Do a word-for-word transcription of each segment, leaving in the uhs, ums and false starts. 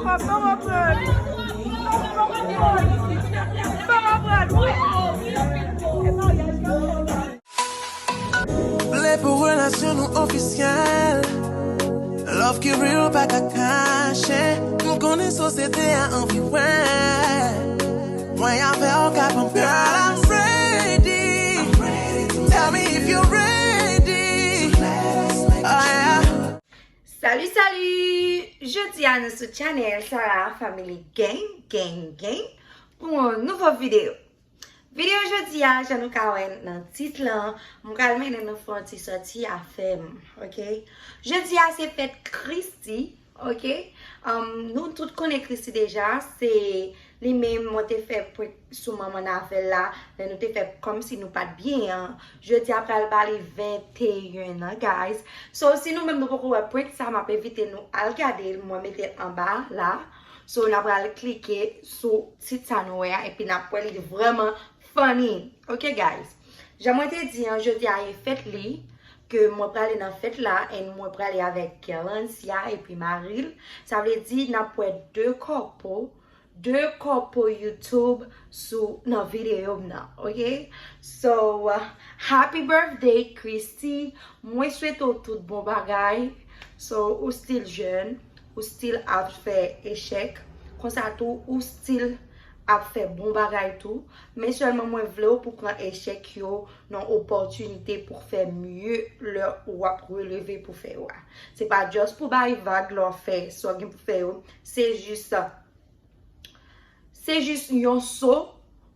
Vle pou relasyon nou ofisyèl. Love ki real pa ka kache. M konnen sosyete a anvi wè. Mwen avè w ka pran. Girl, I'm ready. Tell me if you're ready. Oh yeah. Salut, salut! Jodi a nou sou channel Sarah Family Gang, Gang, Gang pou yon nouvo videyo. Videyo jodi a, jan nou ka wè nan tit lan, m pral mennen nou fè yon ti sòti afè m, ok? Jodi a se fèt Christie, ok? Um, nou tout konnen Christie deja, se li menm mwen te fè prank sou manman avè l la, lè nou te fè kòmsi nou pa t byen an. Jodi a pral ba li venteyen an, guys. So, si nou menm nou poko wè prank sa, m ap envite nou al gade l, mwen mete l anba la. So, n ap pral klike sou tit sa nou wè a, epi n ap wè li vrèman funny. Ok, guys. Jan mwen te di an, jodi a e fèt li, ke mwen prale nan fèt la, and mwen prale avèk Guerlancia epi mari l. Sa vle di, n ap wè de kòpo, de kòpo YouTube sou, nan videyo m nan, ok? So, uh, happy birthday, Christie. Mwen swete w tout bon bagay. So, ou still jèn, ou still ap fè echèk. Konsa tou, ou still ap fè bon bagay tou. Men sèlman mwen vle w pou pran echèk yo nan opòtinite pou fè mye lè w ap releve pou fè yo a. Se pa just pou bay vag lè w ap fè sa w gen pou fè yo. Se jis, se jis yon so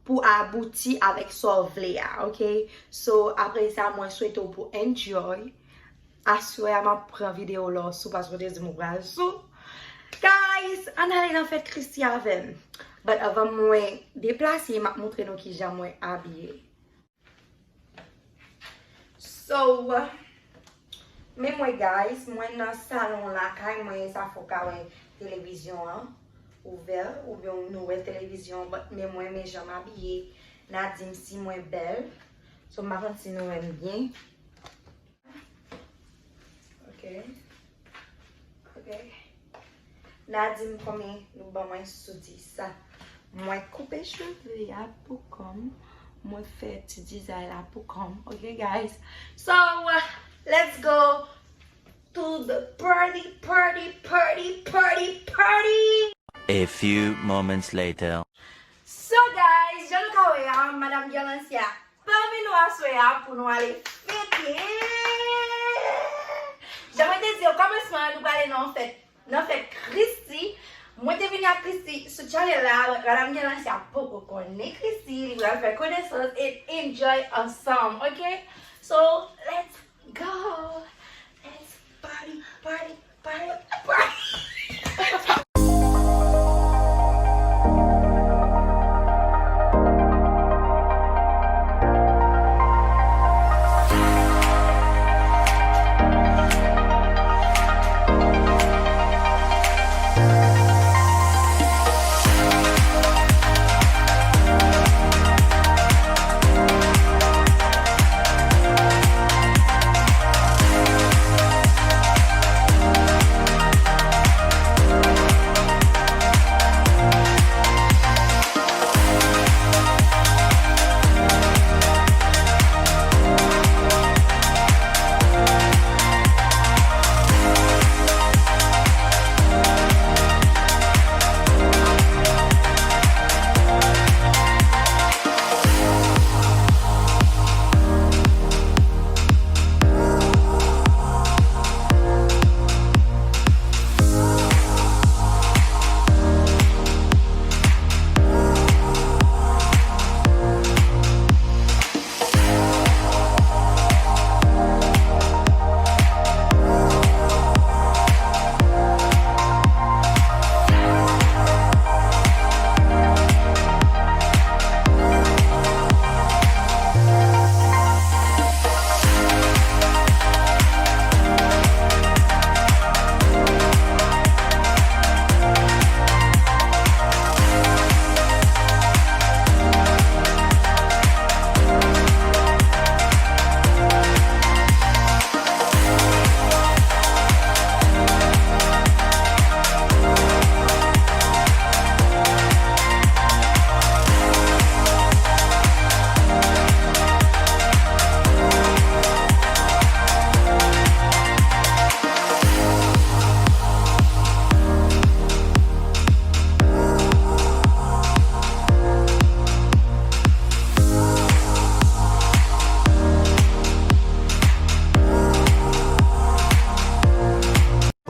pou abouti avèk sa w vle a, ok? So, apre sa, mwen swete w pou enjoy. Aswè a, m ap pran videyo lè w sou, paske w te di m ou pral sou. Guys, ann ale nan fèt Christie avè m. But avan mwen deplase, m ap montre nou kijan mwen abiye. So, men mwen, guys, mwen nan salon lakay mwen, sa fè w ka wè televizyon an ouvè, oubyen nou wè televizyon, but men mwen, men jan m abiye. N a di m si mwen bèl. So, m pa konn si nou wè m byen. Ok. Ok. N a di m konbyen nou ban mwen sou dis. Mwen koupe cheve a pou kò m. Mwen fè ti dizay la pou kò m. Ok, guys? So, let's go to the party, party, party, party, party! A few moments later. So, guys, jan nou ka wè a, Madam Guerlancia pami nou aswè a pou nou ale fete. Jan mwen te di, okòmansman an, nou prale nan yon fèt, nan fèt Christie. Mwen te vini ak Christie sou channel la, Madam Guerlancia poko konnen Christie, li pral fè konesans e enjoy ansanm, ok? So, let's go! Let's party, party, party, party!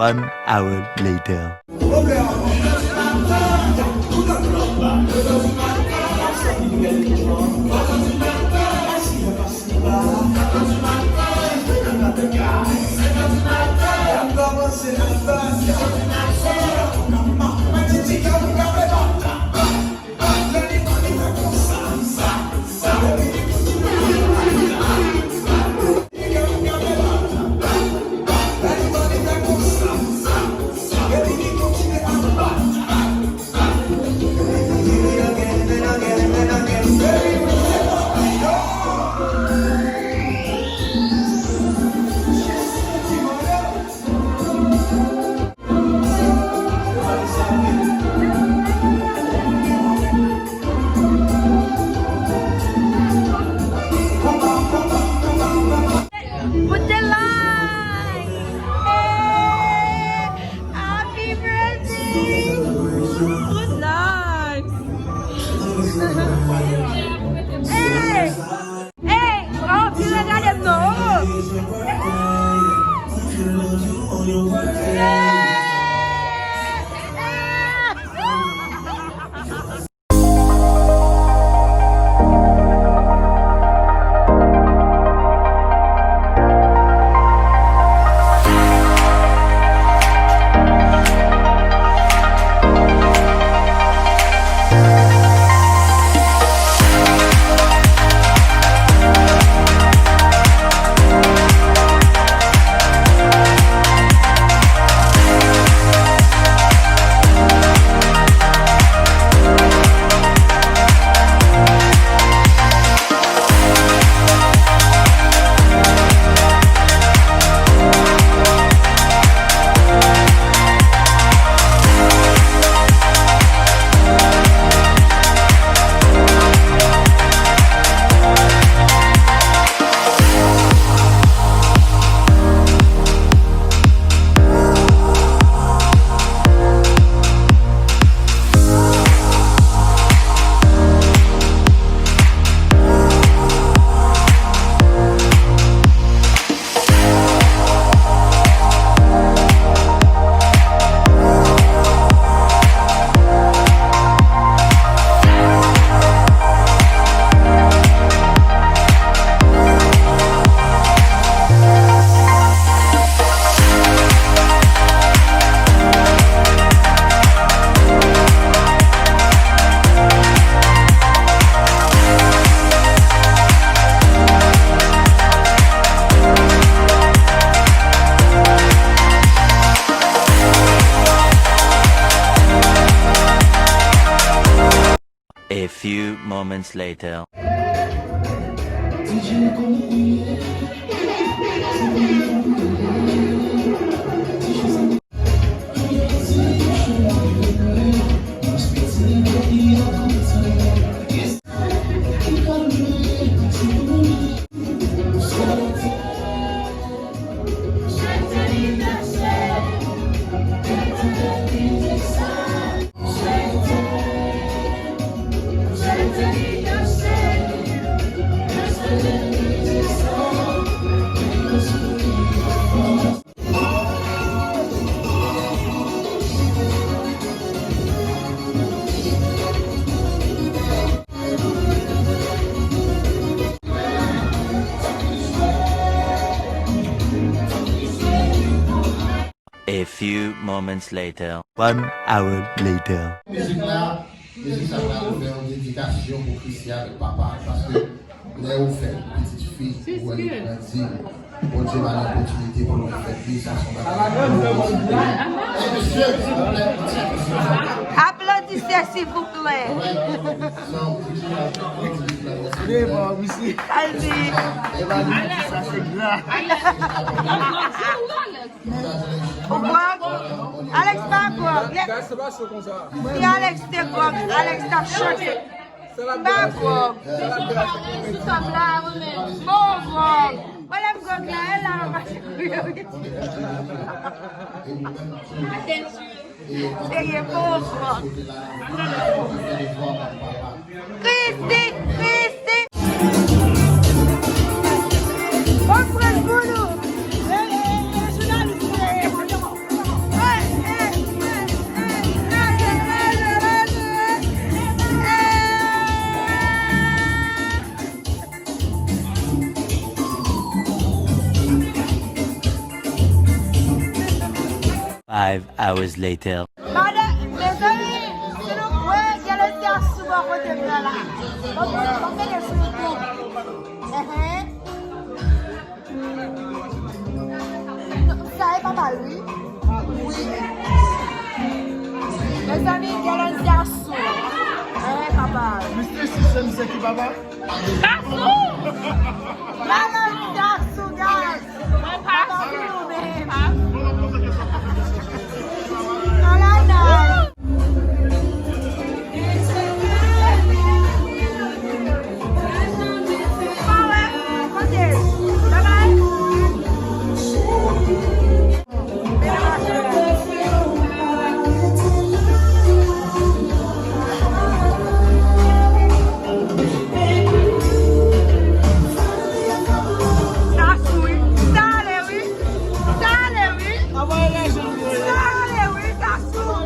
One hour later. Put the like! Hey! Happy birthday! Put like! Hey! Hey! Oh, vire gade m non! Oh! Hey! A few moments later. A few moments later. One hour later. Mizik la, mizik sa pral fè yon dedikasyon pou Chrissy avèk papa, paske lè ou fè pitit fi, ou wè li grandi, Bondye ba li opòtinite pou li fèt li, sa se yon bagay. Hey, mesye, silvouplè, yon ti aplodisman. Aplodisye, silvouplè. Alright, so, Chrissy, Chrissy, Chrissy. Aldi. Sa se gra. Ou gwòg? Alex pa gwòg. Lè, si Alex te gwòg, Alex t ap chante. M pa gwòg. Bon gwòg. Mwen lè m gwòg la, e la m ap pase kouri wi. Serye, bon gwòg. Chrissy, Chrissy. Bon gwòg pou nou. E, e, e, jounalis, e, e. Five hours later. Madan, mezanmi, si nou kwè gen lè se a sou bò kote m nan la. Bon, bon, bon, mete sou YouTube. Enhen. Sa e papa l, wi. Wi. Mezanmi, gen lè se a sou. Enhen, papa. Mister Sisèm se ki papa? Tasou! Madan Tasou, guys! Mwen pa sou, men. Nan la nan. Pa wè, kote? Bye bye. Sa ale wi, sa ale wi, sa ale wi, sa ale wi, sa sou.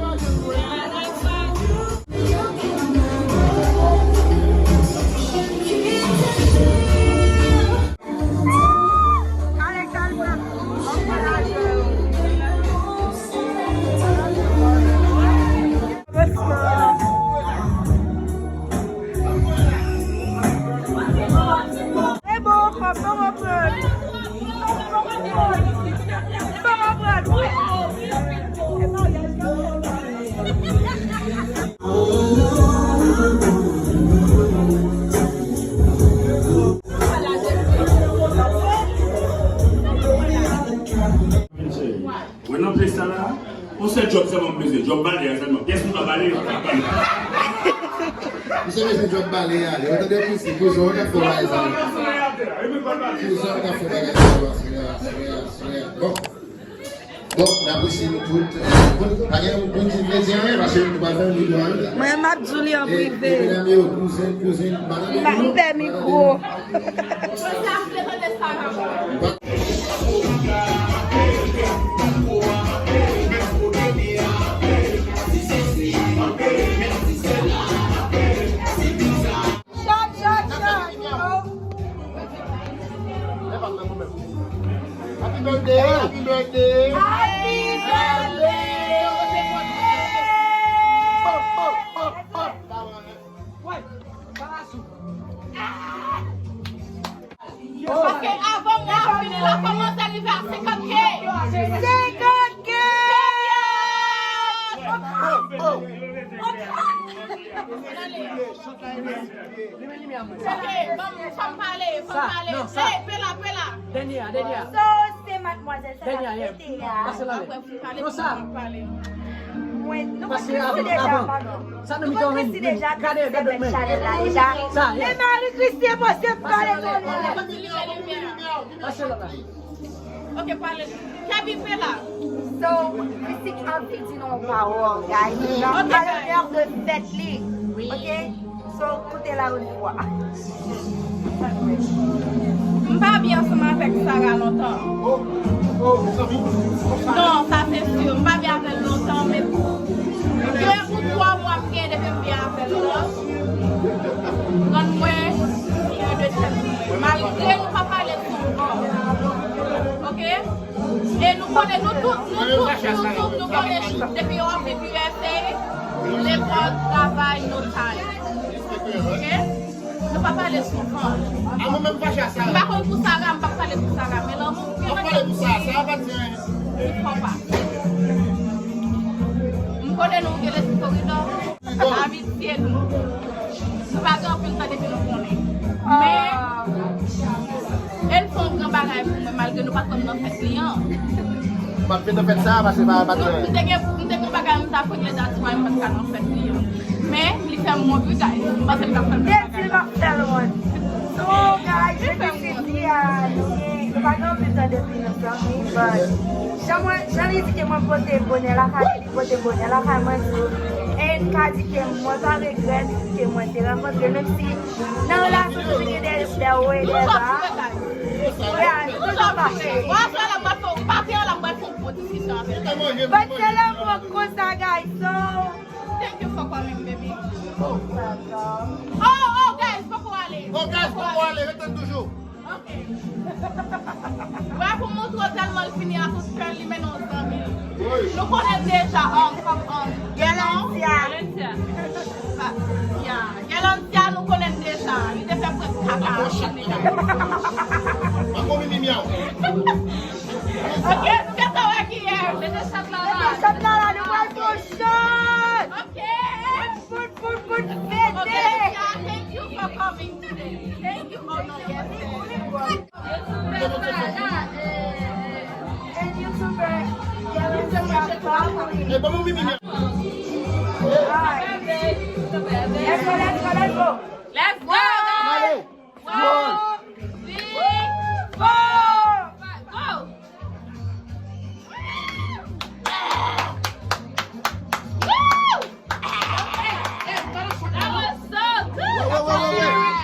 E bon, fò m reprann. Fò m reprann. Mwen nan ples sa la, yon sèl djòb sèlman m bezwen, djòb bale a sèlman. Pyès moun pa bale, pa bale. Misye bezwen djòb bale a, yo tande pou se, pou jan w ka fè bagay sa yo. Pou jan w ka fè bagay sa yo, aswè, aswè, aswè. Bon. Bon, n apresye nou tout. Eh, bon, pa gen moun ki vle di anyen, paske nou pa fè yon videyo anyen. Mwen, m ap di w li an prive. Eh, medam yo, kouzen, kouzin, madanm yo, m pè mikwo. Happy birthday, happy birthday. Happy birthday. Pop, pop, pop, pop. Paske avan mwa a fini la, kòmanse rive a senkant K. Senkant K! Ok, bon, fò m pale, fò m pale. Ey, pela, pela. Dènye a, dènye a. So, se madmwazèl sa k ap fete a. Pase la. Apre pou pale, pou m pale. Mwen, nou konn Christy deja, pardon. Nou konn Christy deja, Christy se bèl chanèl la deja. Men Marie Christy e panse m pale tande la. Pase la. Ok, pale. Kèbi fè la. So, Christy anvi di nou yon pawòl, guys. Nan annivèsè fèt li. Ok? So, koute la yon fwa. M pa byen ansanm avèk Sarah lontan. Non, sa se si. M pa byen avè l lontan, men pou de ou twa mwa m gen depi m byen avè l la. Rann mwen, yon de tèt mwen. Malgre nou pa pale souvan. Ok? E nou konnen, nou tout, nou tout, nou tout, nou konnen depi yo ap viv U S A, lekòl, travay, no time. Ok? Nou pa pale souvan. A mwen menm fache a Sarah. M pa konn pou Sarah, m pa pale pou Sarah, men lanmou m gen. W ap pale pou Sarah, Sarah pa di anyen. Li fò pa. M konnen nou gen lespri koridò. Amitye nou. Nou pa gen anpil tan depi nou konnen. Men, e l fè yon gran bagay pou mwen, malgre nou pa t konn nan fèt li an. M ap vin nan fèt sa a, paske pa, pa t... M te gen, m te gen bagay m t ap regle dati, m pa t ka nan fèt li an. Men, li fè m wont, wi, guys. M panse li t ap fè m bagay. Depi l p ap fè l wont. So, guys, depi Christy a, nou gen, nou pa gen anpil tan depi nou zanmi, but jan mwen, jan li di ke mwen pote bonè lakay li, pote bonè lakay mwen tou. E m ka di ke mwen pa regrèt ke mwen te rankontre l, menm si nan relasyon nou te gen de, de wo e de ba. Wi, a, nou toujou fache. But se lanmou konsa, guys, so. Thank you for coming, baby. Oh, oh, guys, poko ale. Oh, guys, poko ale, rete toujou. Wè, pou montre w tèlman l fini a tout kè l, li mennen yon zanmi l. Nou konnen l deja, um, kòm, um, Galantia. Ya, Galantia, nou konnen l deja. Li te fè prèske kaka. Ok, nou gentan wè kiyès. Mete chat la la. Mete chat la la, nou pral fè yon chat. Ok. Fout, fout, fout, fout, fete. Ok, Galantia, thank you for coming today. Thank you. Oh, no, yes, yes. Let's go, let's go, let's go. Let's go, guys. One, three, four, five, go. Woo! That was so good. Wait, wait, wait, wait, wait.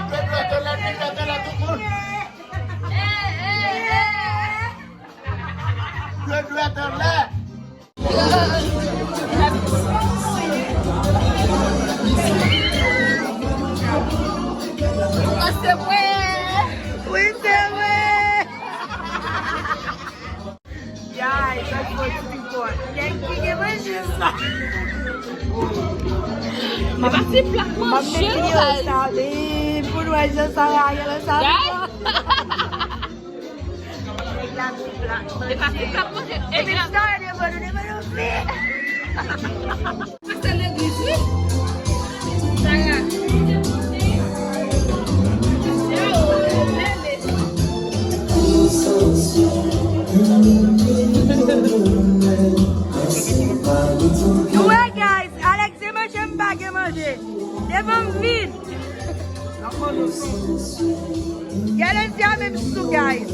Dwe dwèt anlè, dwe dwèt anlè, tout moun. Dwe dwèt anlè. Wi, se vre. Yay, sa fò ti pòt. Nèg ki gen manje sa. E pa ti plat manje sa. Pou nou wè jan sa rayè nan sa. Guys. E pa ti plat manje. Epi sa devan nou, devan nou fi. Pastè legliz, wi. Sara. Nou wè, guys, Alex di manje, m pa gen manje. Devan m vin. Galantia menm sou, guys.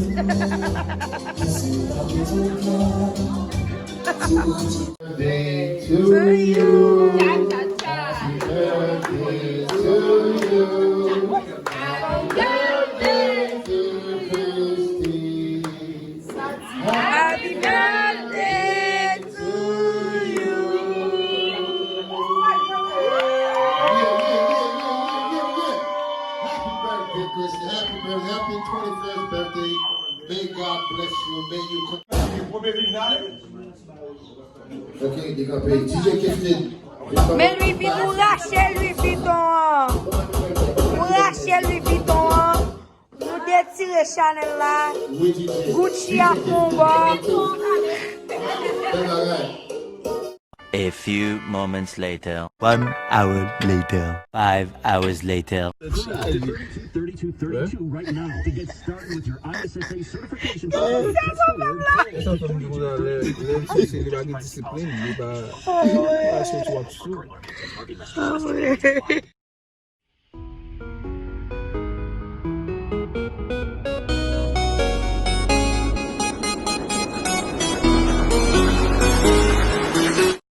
Birthday to you. Cha, cha, cha. Happy birthday to you. Happy birthday to Christy. Happy birthday to you. Yeah, yeah, yeah, yeah, yeah, yeah, yeah. Happy birthday, Christy. Happy birthday. Happy twenty-first birthday. May God bless you. May you continue. Premye vin nan, ale. Ok, dekanpe. D J Kefne. Men Louis Vuitton, ou rache Louis Vuitton an. Ou rache Louis Vuitton an. Nou detire Chanel la. Wi, D J. Gucci a fon bò. Bèl bagay. A few moments later. One hour later. Five hours later. Thirty-two thirty-two right now to get started with your I S S A certification. Sa fè m di konsa, lè, lè m sòti, li pa gen disiplin, li pa, pa soti w ap sou.